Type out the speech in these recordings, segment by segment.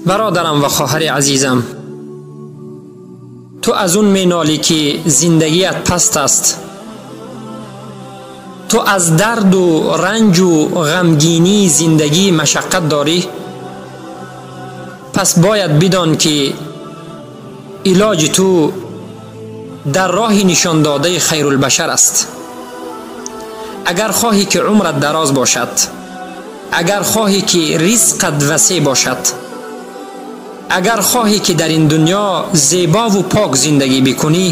Бародарам ва хоҳари азизам, ту аз он менолӣ ки зиндагият паст аст. Ту аз дарду ранҷу ғамгинии зиндагӣ машаққат дорӣ. Пас бояд бидон ки илоҷи ту дар роҳи нишондодаи хайрулбашар аст. Агар хоҳӣ ки умрат дароз бошад, агар хоҳӣ ки ризқат васеъ бошад, агар хоҳӣ ки дар ин дунё зебову пок зиндагӣ бикунӣ,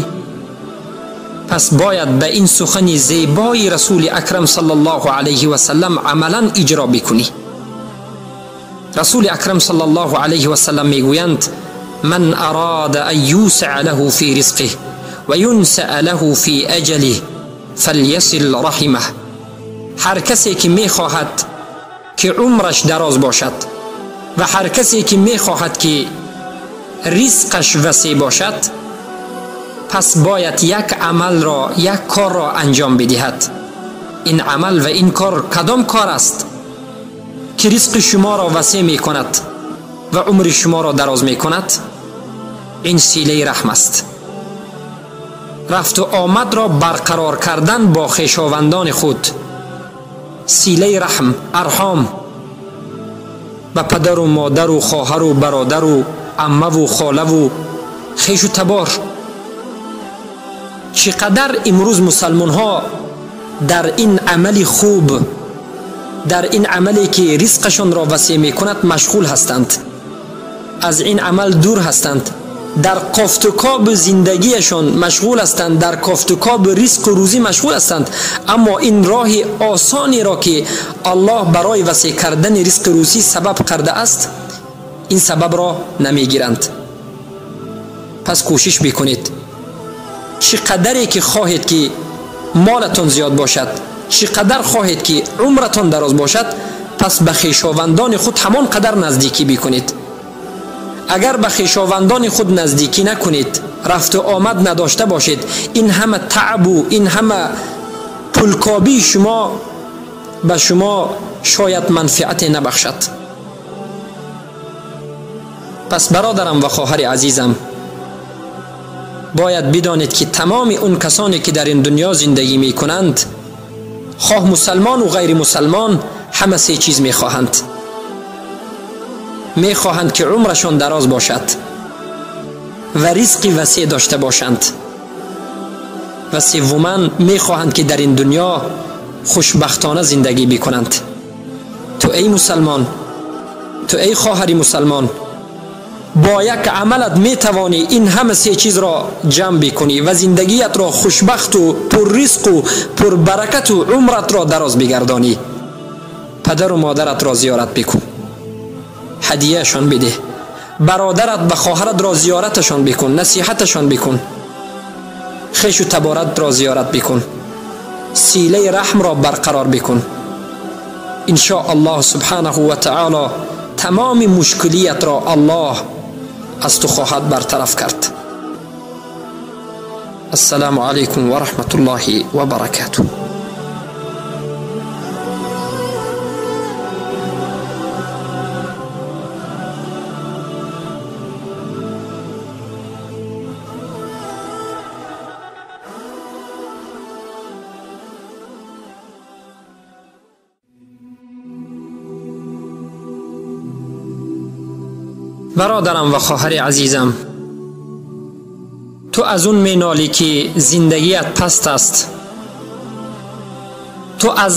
пас бояд ба ин сухани зебои расули акрам саллаллоҳу алайҳи васаллам амалан иҷро бикунӣ. Расули акрам саллаллоҳу алайҳи васаллам мегӯянд: ман арада ан юсаа лаҳу фи ризқиҳ ва юнсаа лаҳу фи аҷалиҳ фалйасил раҳимаҳ. Ҳар касе ки мехоҳад ки умраш дароз бошад ва ҳар касе ки мехоҳад ки ризқаш васеъ бошад, пас бояд як амалро, як корро анҷом бидиҳад. Ин амал ва ин кор кадом кор аст ки ризқи шуморо васеъ мекунад ва умри шуморо дароз мекунад? Ин силаи раҳм аст. Рафту омадро барқарор кардан бо хешовандони худ, силаи раҳм, арҳом, ба падару модару хоҳару бародару аммаву холаву хешу табор. Чӣ қадар имрӯз мусалмонҳо дар ин амали хуб, дар ин амале ки ризқашонро васеъ мекунад машғул ҳастанд, аз ин амал дур ҳастанд, дар кофтукоби зиндагиашон машғул ҳастанд, дар кофтукоби ризқу рӯзӣ машғул ҳастанд. Аммо ин роҳи осонеро ки Аллоҳ барои васеъ кардани ризқу рӯзӣ сабаб кардааст, ин сабабро намегиранд. Пас кӯшиш бикунед, чӣ қадаре ки хоҳед ки молатон зиёд бошад, чӣ қадар хоҳед ки умратон дароз бошад, пас ба хешовандони худ ҳамон қадар наздикӣ бикунед. Агар ба хешовандони худ наздикӣ накунед, рафту омад надошта бошед, ин ҳама таъбу ин ҳама пулкобии шумо ба шумо шояд манфиате набахшад. Пас бародарам ва хоҳари азизам, бояд бидонед ки тамоми он касоне ки дар ин дунё зиндагӣ мекунанд, хоҳ мусалмону ғайримусалмон, ҳама се чиз мехоҳанд. Мехоҳанд ки умрашон дароз бошад ва ризқи васеъ дошта бошанд, ва севуман мехоҳанд ки дар ин дунё хушбахтона зиндагӣ бикунанд. Ту эй мусалмон, ту эй хоҳари мусалмон, бо як амалат метавонӣ ин ҳама се чизро ҷамъ бикунӣ ва зиндагиятро хушбахту пурризқу пурбаракату умратро дароз бигардонӣ. Падару модаратро зиёрат бикун, ҳадияшон бидеҳ, бародарат ва хоҳаратро зиёраташон бикун, насиҳаташон бикун, хешу таборатро зиёрат бикун, силаи раҳмро барқарор бикун. Иншо Аллоҳ субҳанаҳу ва таоло тамоми мушкилиятро Аллоҳ аз ту хоҳад бартараф кард. Ассалому алайкум ва раҳматуллоҳи ва баракатуҳ. Бародарам ва хоҳари азизам, ту аз он менолӣ ки зиндагият паст аст. Ту аз